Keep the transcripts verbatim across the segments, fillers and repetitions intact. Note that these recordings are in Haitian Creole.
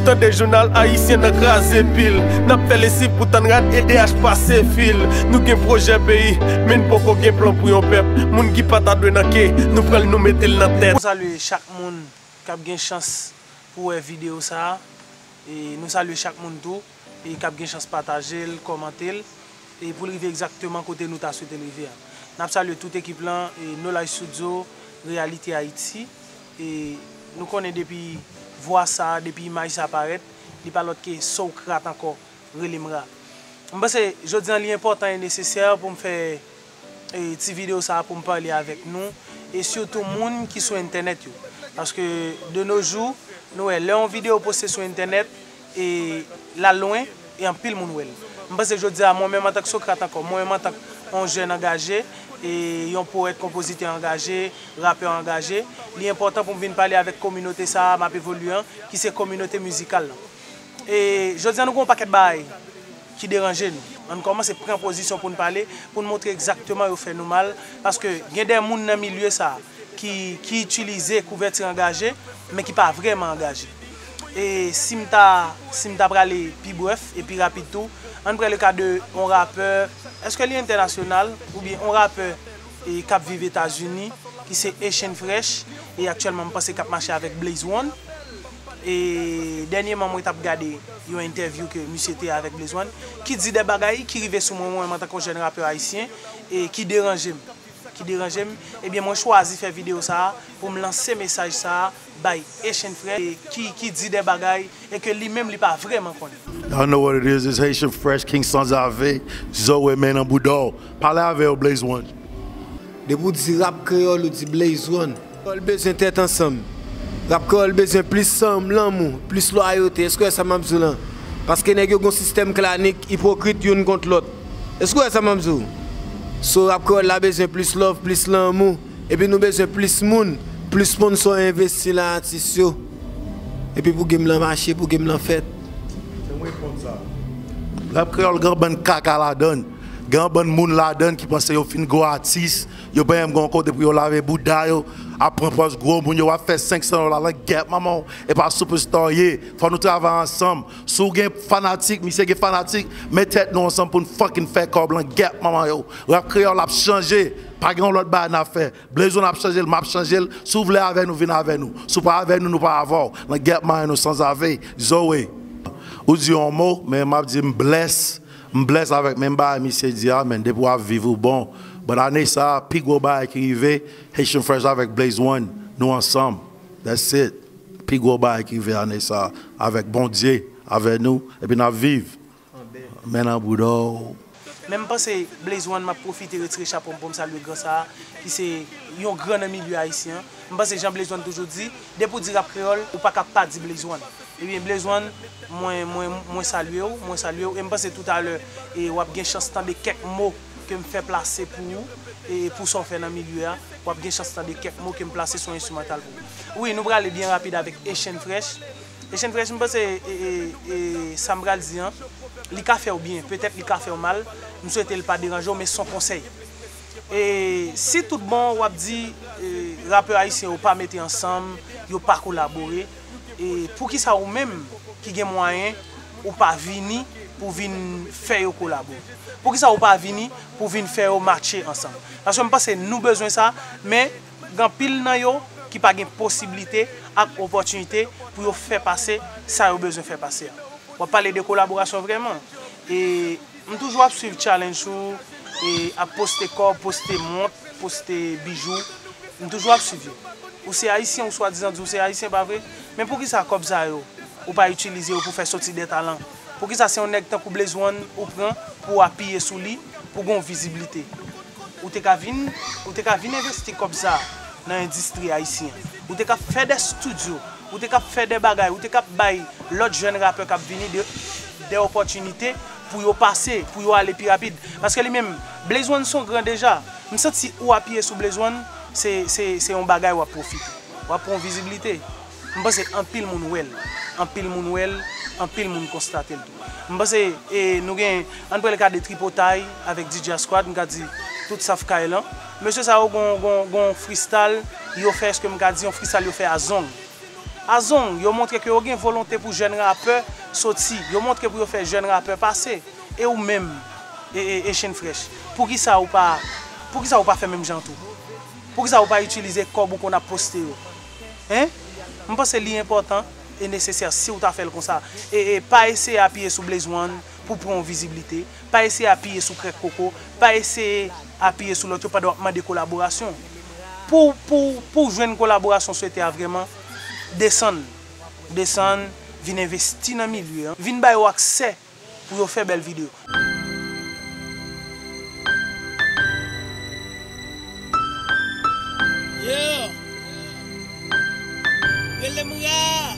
Tande jounal ayisyen nan kraze pil. N ap fè lesiv pou tann rad E D H pase fil. Nou gen pwojè peyi, men n poko gen plan pou yon pèp. Moun ki pa ta dwe nan ke, nou pran l nou mete l nan tèt. Nou salye chak moun k ap gen chans pou wè videyo sa a. E nou salye chak moun tou e k ap gen chans pataje l, kòmante l, e pou l rive egzakteman kote nou ta swete l rive a. N ap salye tout ekip lan, e No Lie Studio, Realite Haiti. E nou konnen depi vwa sa a, depi imaj sa a parèt, li pa lòt ke Socrate ankò, rele m Ra. M panse jodi a li enpòtan e nesesè pou m fè e, ti videyo sa a pou m pale avèk nou, e sitou moun ki sou entènèt yo. Paske de nos jours, nou wè, lè yon videyo poste sou entènèt, e l al lwen, e anpil moun wè l. M panse jodi a, mwen menm antank Socrate ankò, mwen menm antank yon jèn angaje, e yon powèt, konpozitè angaje, rapè angaje, li enpòtan pou m vin pale avèk kominote sa a m ap evolye an, ki se kominote mizikal lan. E jodi a nou gen yon pakèt bagay ki deranje nou. Ann kòmanse pran pozisyon pou n pale, pou n montre egzakteman yo fè nou mal, paske gen de moun nan milye sa a ki, ki itilize kouvèti angaje, men ki pa vrèman angaje. E si m ta, si m ta prale pi brèf e pi rapid tou, ann pran le ka de yon rapè, èske li entènasyonal, oubyen yon rapè e, k ap viv Etazini, ki se Haitian Fresh, e aktyèlman m panse k ap mache avèk Blaze One. E dènyèman mwen t ap gade yon entèvyou ke misye te avèk Blaze One, ki di de bagay ki rive sou mwen, mwen menm antanke yon jèn rapè ayisyen, e ki deranje m, ki deranje m, ebyen mwen chwazi fè videyo sa a pou m lanse mesaj sa a bay Haitian Fresh, e ki, ki di de bagay e ke li menm li pa vrèman konnen. Y'all know what it is, it's Haitian Fresh, King Sanzave, Zoe, men nan boudòw. Pale avè yo, Blaze One. Depi w di rap kreyòl, ou di Blaze One. Kreyòl bezwen tèt ansanm. Rap kreyòl bezwen plis sanm, lanmou, plis lwayote. Èske w wè sa m ap di w lan? Paske nèg yo gon sistèm klanik, ipokrit youn kont lòt. Èske w wè sa m ap di w? So, rap kreyòl la bezwen plis love, plis lanmou. Epi nou bezwen plis moun, plis sponsò envesti lan atis yo. Epi pou game lan mache, pou game lan fèt. Rap kreyòl gen yon bann kaka ladann. Gen yon bann moun ladann ki panse yo fin gwo atis, yo pa menm gen yon kote pou yo lave bouda yo, ap pran pòz gwo moun, yo ap fè senk san dola lan gèp manman w, e pa superstar w ye. Fò nou travay ansanm. Si w gen fanatik, misye gen fanatik, met tèt nou ansanm pou n fucking fè kòb lan gèp manman yo. Rap kreyòl ap chanje, pa gen yon lòt bagay n ap fè. Blaze One ap chanje l, m ap chanje l. Si w vle avè nou, vin avè nou. Si w pa avè nou, nou pa avè w. Nan gèp manyen nou sanzave. Zoe. Ou di yon mo, men m ap di m bless. M bless avèk menm bagay misye di a, men depi w ap viv ou bon. But ane sa a, pi gwo bagay ki rive, Haitian Fresh avèk Blaze One, nou ansanm. That's it. Pi gwo bagay ki rive ane sa a, avèk Bondye, avè nou, epi n ap viv. Men nan bouda w. Men m panse Blaze One, m ap pwofite retire chapo m pou m salye gran sa a, ki se yon gran nan milye ayisyen an. M panse jan Blaze One toujou di, depi w di rap kreyòl, ou pa ka pa di Blaze One. Ebyen, Blaze One, mwen, mwen, mwen salye w, mwen salye w, e m panse toutalè, e w ap gen chans tande kèk mo ke m fè plase pou ou, e pou sa w fè nan milye a, w ap gen chans tande kèk mo ke m plase sou enstrimantal pou ou. Wi, nou prale byen rapid avèk Echann Frèch. Echann Frèch, m panse, e, e, e, sa m pral di an, li ka fè w byen, petèt li ka fè w mal, m swete l pa deranje w, men s on konsèy. E si tout bon w ap di, e, rapè ayisyen yo pa mete ansanm, yo pa kolabore, e poukisa ou menm ki gen mwayen, ou pa vini pou vin fè yo kolabore? Poukisa ou pa vini pou vin fè yo matche ansanm? Paske m panse nou bezwen sa, men gen anpil nan yo ki pa gen posiblite ak opòtinite pou yo fè pase sa yo bezwen fè pase a. W ap pale de kolaborasyon vrèman. E m toujou ap swiv challenge ou, e ap poste kòb, poste mont, poste bijou. M toujou ap swiv yo. Ou se ayisyen, ou swadizan di ou se ayisyen, pa vre? Men poukisa kòb sa yo, ou pa itilize yo pou fè soti de talan? Poukisa se yon nèg tankou Blaze One ou pran pou w apiye sou li, pou gon viziblite? Ou te ka vin, ou te ka vin envesti kòb sa nan endistri ayisyen an. Ou te ka fè de estidyo, ou te ka fè de bagay, ou te ka bay lòt jèn rapè k ap vini de, de opòtinite pou yo pase, pou yo ale pi rapid. Paske li menm, Blaze One s on gran deja. M santi ou apiye sou Blaze One, se, se, se yon bagay w ap pwofite. W ap pran yon viziblite. M panse anpil moun wè l. Anpil moun wè l, anpil moun konstate l tou. M panse, e, nou gen, ann pran le ka de Tripotay avèk D J Squad, m ka di tout staff kay lan. Mesye sa yo gon, gon, gon freestyle yo fè, èske m ka di yon freestyle yo fè a zong. Azong, yo montre ke yo gen volonte pou jèn rapè soti. Yo montre pou yo fè jèn rapè pase. E ou menm, e, e, Echenn Frèch, poukisa ou pa, poukisa ou pa fè menm jan tou? Poukisa ou pa itilize kòb ou konn ap poste yo? Hein? M panse li enpòtan e nesesè si w ta fè l konsa. E, e pa eseye apiye sou Blaze One pou pran yon viziblite. Pa eseye apiye sou Krèk Koko. Pa eseye apiye sou lòt yo pandan w ap mande kolaborasyon. Pou, pou, pou w jwenn kolaborasyon w swete a vrèman, desann. Desann, vin envesti nan milye an. Vin ba yo aksè pou yo fè bèl videyo. Yo! Rele m Ra!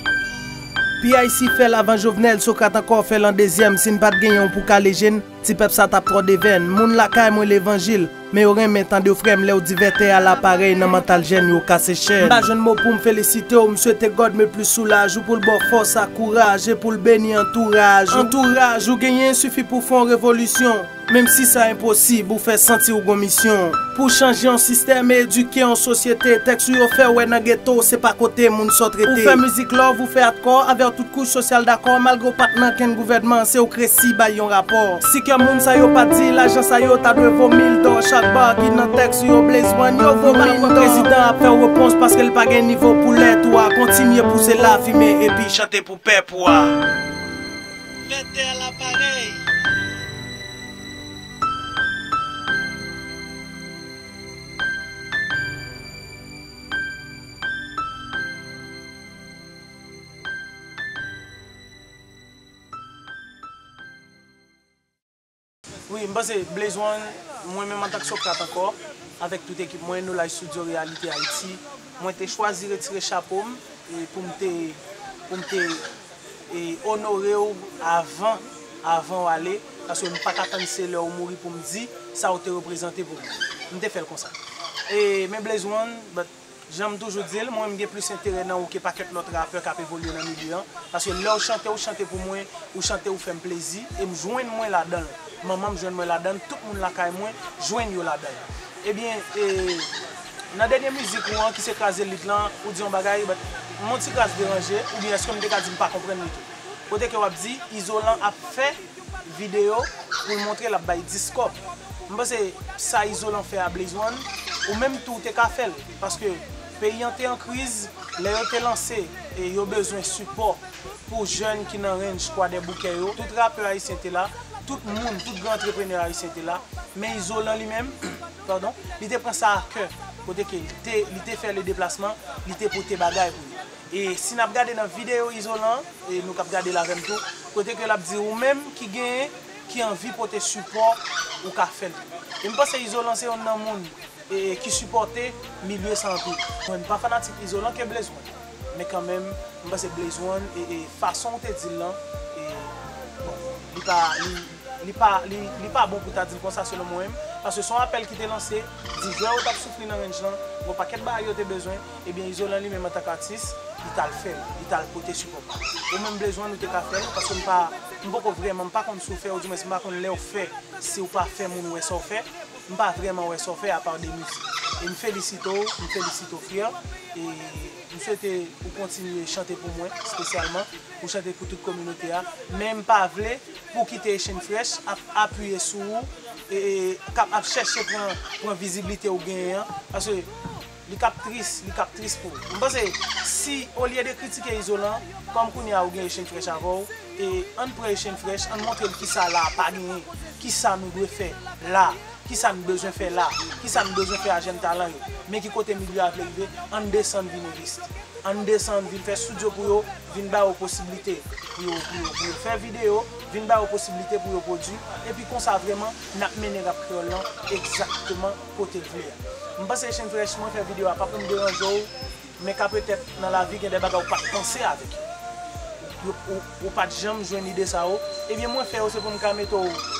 P I C fè l avan Jovenel, Socrate ankò fè l an dezyèm. Si n pa t genyen w pou kale je n, ti pèp sa t ap twò devèn. Moun lakay mwen levanjil, men yo renmen tande w frè m lè w di vètè a la parèy nan mantal jèn yo kase chèn. M pa jwenn mo pou m felisite w, m swete God met plis soulaj ou pou l ba w fòs ak kouraj e pou l beni antouraj ou. Antouraj ou genyen sifi pou fè yon revolisyon. Menm si sa enposib, ou fè santi w gon misyon. Pou chanje yon sistèm e edike yon sosyete, tèks ou yo fè w wè nan geto, se pa kote moun sòt rete. Ou fè mizik love, ou fè atkò, avè w tout kouch sosyal dakò, malgre w pa t nan kenn gouvènman, se w k resi bay yon rapò. Si kè moun sa yo pa t di, lajan sa yo ta dwe vo mil dò chak ba ki nan tèks ou yo Blaze One, yo vo mil dò. Prezidan ap fè w repons paske l pa gen nivo pou lèt ou a, kontinye pouse lafimen epi chante pou pèp ou a. Vètè a la parèy. Wi, m panse Blaze One, mwen menm antank Socrate ankò, avèk tout ekip mwen, No Lie Studio Réalité Haïti, mwen te chwazi retire chapo m e pou m te, pou m te e onore w avan, avan w ale, paske m pa ka tann se lè w mouri pou m di sa w te reprezante pou mwen. M te fè l konsa. E, men Blaze One, but, jan m toujou di l, mwen m gen plis enterè nan ou ke pakèt lòt rapè k ap evolye nan milye an, paske lè w chante, ou chante pou mwen, ou chante, ou fè m plezi, e m jwenn mwen ladan l. Manman m jwenn mwen ladan l, tout moun lakay mwen jwenn yo ladan l. Ebyen, e, nan dènye mizik ou an, ki se Kraze Lit lan, ou di yon bagay, but m on ti kras deranje, oubyen èske m te ka di m pa konprann li tou? Kote ke w ap di, Izolan ap fè videyo pou l montre l ap bay dis kòb. M panse sa Izolan fè a Blaze One, ou menm tou w te ka fè l, paske peyi an te an kriz, lè yo te lanse, e yo bezwen sipò pou jèn ki nan range Kwadèboukè yo. Tout rapè ayisyen te la, tout moun, tout gran antreprenè ayisyen te la, men Izolan li menm, padon, li te pran sa a kè, kote ke li te, li te fè le deplasman, li te pote bagay pou yo. E si n ap gade nan videyo Izolan, e nou k ap gade l avè m tou, kote ke l ap di ou menm ki genyen, ki anvi pote sipò, ou ka fè l. E m panse Izolan se youn nan moun, e, ki sipòte milye sa anpil. Mwen, m pa fanatik Izolan ke Blaze One. Men kanmenm, m panse Blaze One, e, e fason w te di l lan, e, bon, li pa, li, li pa, li, li pa bon pou ta di l konsa selon mwen menm, paske se yon apèl ki te lanse, di jwè yo t ap soufri nan range lan, gon pakèt bagay yo te bezwen, ebyen Izolan li menm antank atis, li t al fè l, li t al pote sipò. Ou menm Blaze One ou te ka fè l, paske m pa, m poko vrèman, m pa konn si w fè, oudimwens m pa konn lè w fè, si w pa fè moun wè sa w fè, m pa vrèman wè sa w fè apa de mizik. E m felisite w, m felisite w Fyè, e m swete ou kontinye chante pou mwen, espesyalman, ou chante pou tout kominote a, men m pa vle pou w kite Echange Fresh ap apiye sou ou, e, e, k ap, ap chèche pran, pran viziblite ou genyen an, paske li k ap tris, li k ap tris pou ou. M panse, si, olye de kritike Izolan, kòm kounye a ou gen Echange Fresh avè w, e ann pran Echange Fresh, ann montre l kisa la a pa genyen, kisa nou dwe fè la, kisa n bezwen fè la, kisa n bezwen fè a jèn talan yo, men ki kote milye a vle rive, ann desann vin envesti. Ann desann, vin fè estidyo pou yo, vin ba yo posiblite pou yo, pou yo, pou yo fè videyo, vin ba yo posiblite pou yo pwodui, epi konsa vrèman, n ap mennen rap kreyòl lan egzakteman kote l vle a. M panse Echange Fresh, mwen fè videyo a pa pou m deranje w, men ka petèt nan lavi gen de bagay ou pa t panse avèk yo. Yo, ou, ou pa t janm jwenn ide sa yo, ebyen mwen fè yo se pou m ka mete w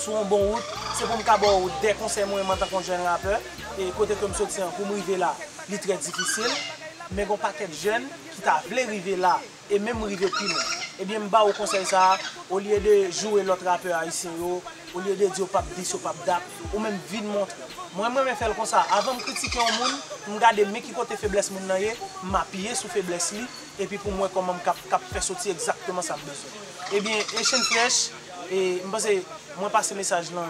sou yon bon wout, se pou m ka ba w de konsèy mwen menm antanke yon jèn rapè, e kote ke m soti an, pou m rive la, li trè difisil, men gon pakèt jèn ki ta vle rive la, e menm rive pi lwen. Ebyen, m ba w konsèy sa a, olye de joure lòt rapè ayisyen yo, olye de di yo p ap dis, yo p ap dat, ou menm vin montre. Mwen, m renmen fè l konsa. Avan m kritike yon moun, m gade men ki kote feblès moun nan ye, m apiye sou feblès li, epi pou m wè kòman m k ap, k ap fè soti egzakteman sa m bezwen. Ebyen, Echann Frèch, e, m panse mwen pase mesaj lan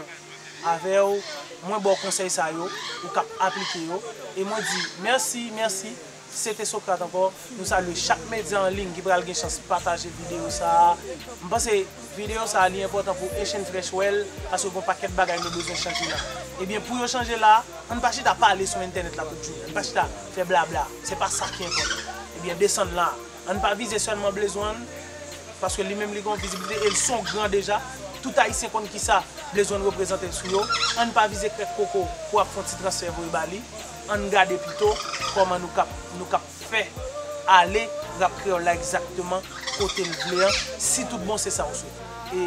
avè w, mwen ba w konsèy sa yo, ou k ap aplike yo, e mwen di mèsi, mèsi. Se te Socrate ankò. Nou salye chak medya an liy ki pral gen chans pataje videyo sa a. M panse videyo sa a li enpòtan pou Echann Frèch wè l, paske gen yon pakèt bagay nou bezwen chanje la. Ebyen, pou yo chanje la, ann pa chita pale sou entènèt la tout jounen. Ann pa chita fè blabla. Se pa sa ki enpòtan. Ebyen, desann la. Ann pa vize sèlman Blaze One, paske li menm li gen yon vizibilite e l se yon gran deja. Tout Ayisyen konn kisa Blaze One reprezante sou yo. Ann pa vize Krèk Koko pou ap fè yon ti transfè voye ba li. Ann gade pito kòman nou k ap, nou k ap fè ale rap kreyòl la egzakteman kote l vle an, si tout bon se sa w swete. E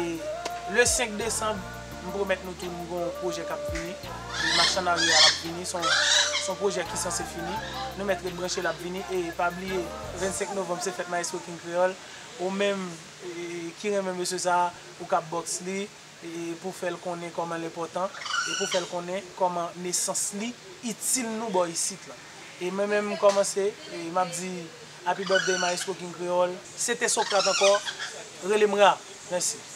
le senk desanm, m pwomèt nou tou, nou gen yon pwojè k ap vini. E Machann Arye a l ap vini, se yon, se yon pwojè ki sanse fini. Nou mèt ret branche, l ap vini. E pa bliye, vennsenk novanm, se fèt Maestro King Kreyòl. Ou menm, e, ki renmen mesye sa a, ou ka box li, e, pou fè l konnen kòman l enpòtan, e pou fè l konnen kòman nesans li itil nou bò isit la. E mwen menm, m kòmanse, e m ap di, Happy birthday, Maestro King Kreyòl. Se te Socrate ankò, rele m Ra. Mèsi.